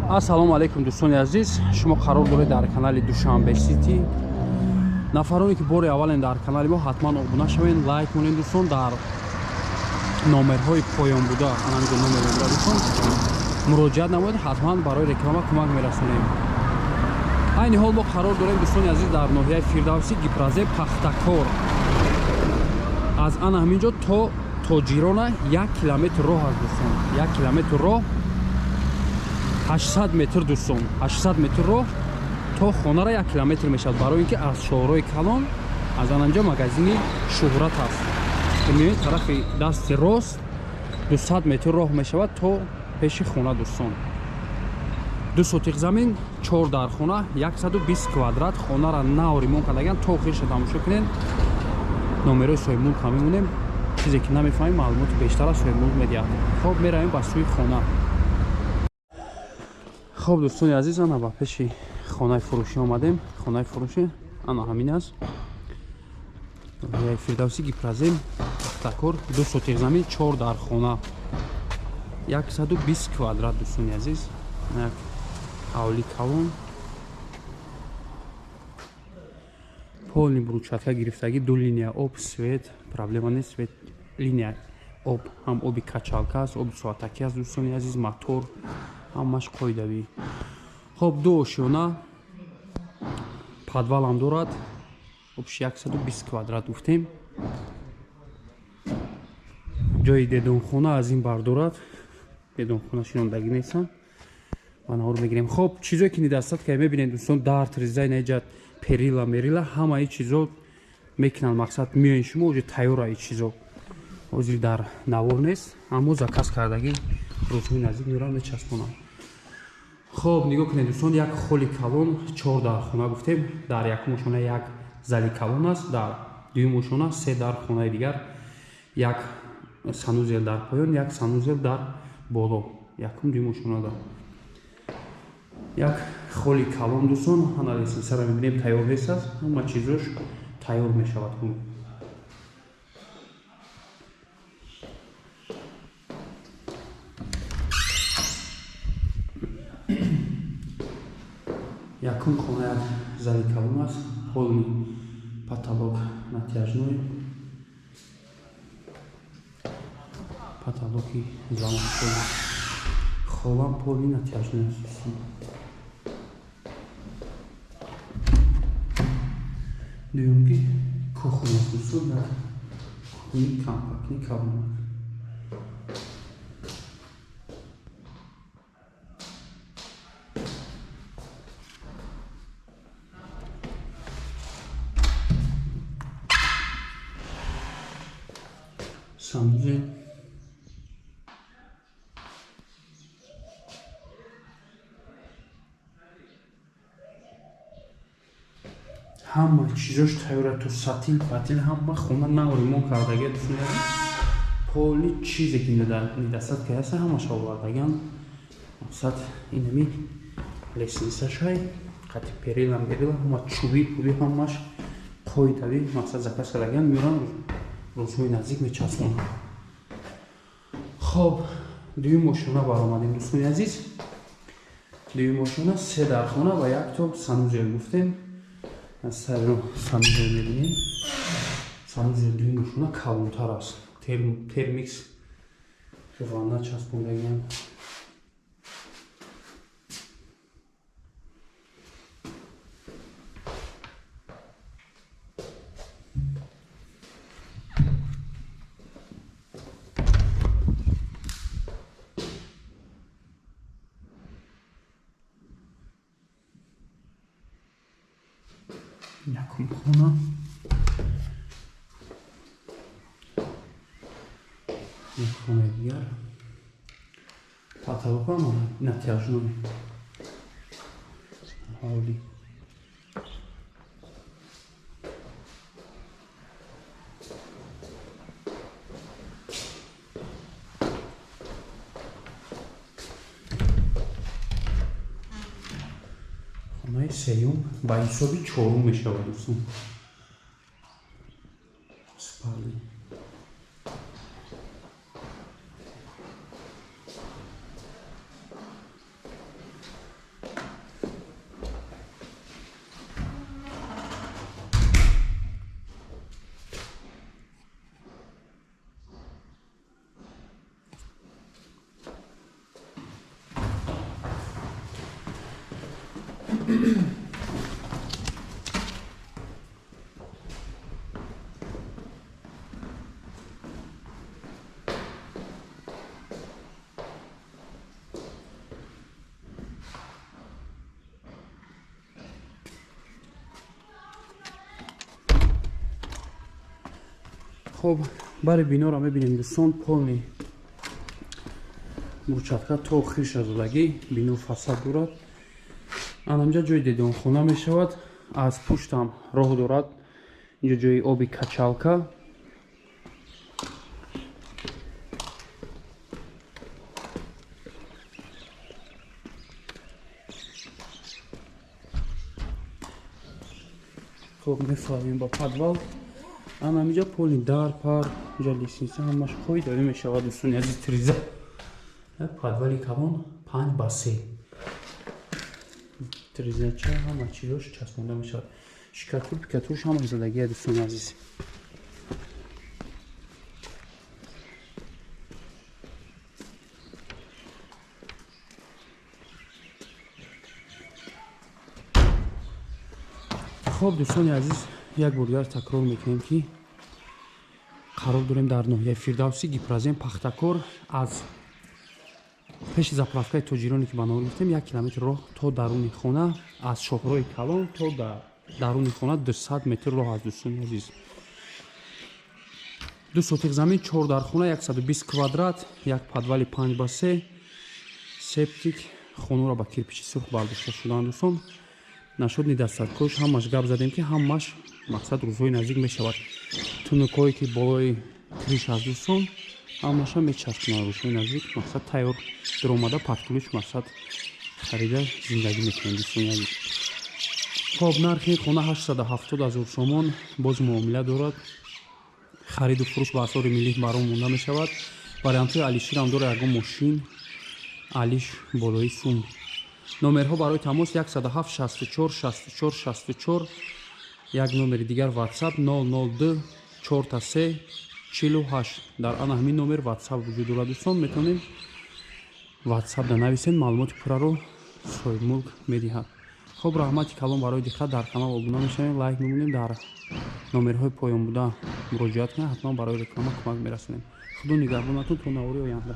Ассалому алайкум дӯстони азиз, шумо қарор доред дар канали Душанбе Сити. Нафароне ки бори аввален дар канали мо, ҳатман обуна шавед, лайк монед дӯстон, дар номерҳои поён буда, анамиҷо номер буда дӯстон, муроҷиат намоед, ҳатман барои реклама кӯмак мерасонем. Айни ҳол мо қарор дорем дӯстони азиз дар ноҳияи Фирдавсӣ, Гипрозем, Пахтакор. Аз ана ҳамин ҷо то Тоҷирона 1 километр роҳ аст дӯстон, 1 километр роҳ, 800 метр дӯстон, 800 метр роҳ то хонара 1 километр мешавад, барои ин ки аз шоҳрои калон аз ананҷо магазини Шуҳрат аст. Мебинед тарафи дасти рост 200 метр роҳ мешавад то пеши хона дӯстон. 2 сотиқ замин, 4 дархона, 120 квадрат хонара нав ремонт кардаган, то охирша тамошо кунед. Номерои соҳибмулк ҳам мемонем, чизе ки намефаҳмем маълумоти бештар аз соҳибмулк медиҳад. Хоб меравем ба сӯи хона. Хоб дӯстони азиз, ана ба пеши хонаи фурӯшӣ омадем. Хонаи фурӯшӣ ана ҳамин аст. Фирдавсӣ, Гипрозем, Пахтакор, 2 сотиқ замин, 4 дархона, 120 квадрат дӯстони азиз. Як ҳавли калон, полный брусчатка гирифтагӣ, 2 линия об, свет, проблема нест, свет, линия об, ҳам оби качалка аст, оби соатакӣ аст дӯстони азиз, мотор ҳамаш қоидавӣ. Хоб 2 ошёна, подвалам дорад, обш 120 квадрат гуфтем. Ҷои дедонхона аз ин бардорад, дедонхона шинондагӣ нестам, ва наҳор мегирем. Хоб чизое ки недостатка ки мебинед дӯстон, дар тризай неҷат перила мерила ҳамаи чизо мекунанд, мақсад меоен шумо уже тайёра и чизо. Ҳозир дар навор нест, аммо заказ кардагӣ рӯзҳои наздик меорам мечаспонам. Хоб нигоҳ кунед дӯстон, як холи калон, 4 дархона гуфтем, дар якум ошона як зали калон аст, дар дуюм ошона 3 дархонаи дигар, як санузел дар поён, як санузел дар боло, якум дуюм ошонада. Як холи калон дӯстон, ана лестницара мебинем тайёр нест аст, ҳама чизош тайёр мешавад. Якум хона як зали калон аст, полный потолок натяжной, потолоки залам полный, холам полный натяжной аст. Дуюмги кухня аст дӯстон, як кухни компактни калон. Санузел, ҳама чизош тайёра, то сатил патил ҳама хона нав ремонт кардагия дӯстони азиз. Поли чизе ки недостатка ҳаста ҳамаша овардагиан. Мақсад инами лестницашай, қати перила мерила ҳама чӯби пуби ҳамаш қоидавӣ, мақсад заказ кардагиан, меоранд рӯзҳои наздик мечаспонанд. Хоб дуюм ошёна баромадем дӯстони азиз. Дуюм ошёна 3 дархона ва як то санузел гуфтем. Аз сари санузел мебинем. Санузел дуюм ошёна калонтар аст. Термикс ванна часпондагиан. Якум хона, як хонаи дигар, потолокам натяжной, ҳавли. Хонаи сеюм ба ҳисоби чорум мешавад дӯстон. Спальня. Хоб, бари биноро мебинем дӯстон, полни мурчатка то хирша задагӣ, бино фасад дорад. Анамҷа ҷои дедонхона мешавад, аз пуштам роҳ дорад. Инҷо ҷои оби качалка. Хоб, мефаҳмем ба подвал. Анамиҷа полни дар пар, инҷа лестница ҳамаш қои дода мешавад дӯстони азиз. Триза подвали калон 5 ба 3, тризача ҳама чизош часпонда мешавад. Шикатур пикатурш ҳама задагия дӯстони азиз. Хоб дӯстони азиз, як бор дигар такрор мекунем, ки қарор дорем дар ноҳияи Фирдавсӣ, Гипрозем, Пахтакор, аз пеши заправкаи тоҷироне ки ба навор гирифтем 1 километр роҳ то даруни хона, аз шоҳрои калон то даруни хона 200 метр роҳ аст дӯстони азиз. 2 сотиқ замин, 4 дархона, 120 квадрат, як подвали 5 ба 3, септик, хонаро ба кирпичи сурх бардошта шудаанд дӯстон. Нашуд недостаткош ҳамаш гап задем, ки ҳамаш мақсад рӯзҳои наздик мешавад. Тунукҳое ки болои крыш аст дӯстон, ҳамаша мечаспонад рӯзҳои наздик, мақсад тайёр даромада под ключ мақсад харида зиндагӣ мекунем дӯстони азиз. Хоб, нархи хона 870 000 сомон, боз муомила дорад. Хариду фурӯш ба асъори миллӣ баром монда мешавад. Вариантҳои алиширам дорад, ягон мошин алиш болои сум. Номерҳо барои тамос 107 64 64 64, як номери дигар WhatsApp 002 43 48. Дар ана ҳамин номер WhatsApp вуҷуд дорад дӯстон, метавонем WhatsApp да нависен, маълумоти пурраро соҳибмулк медиҳад. Хоб, раҳмати калон барои диққат. Дар канал обуна мешавем, лайк мемонем, дар номерҳои поён буда муроҷиат кунед, ҳатман барои реклама кӯмак мерасонем. Худо нигаҳбонатон то навори оянда.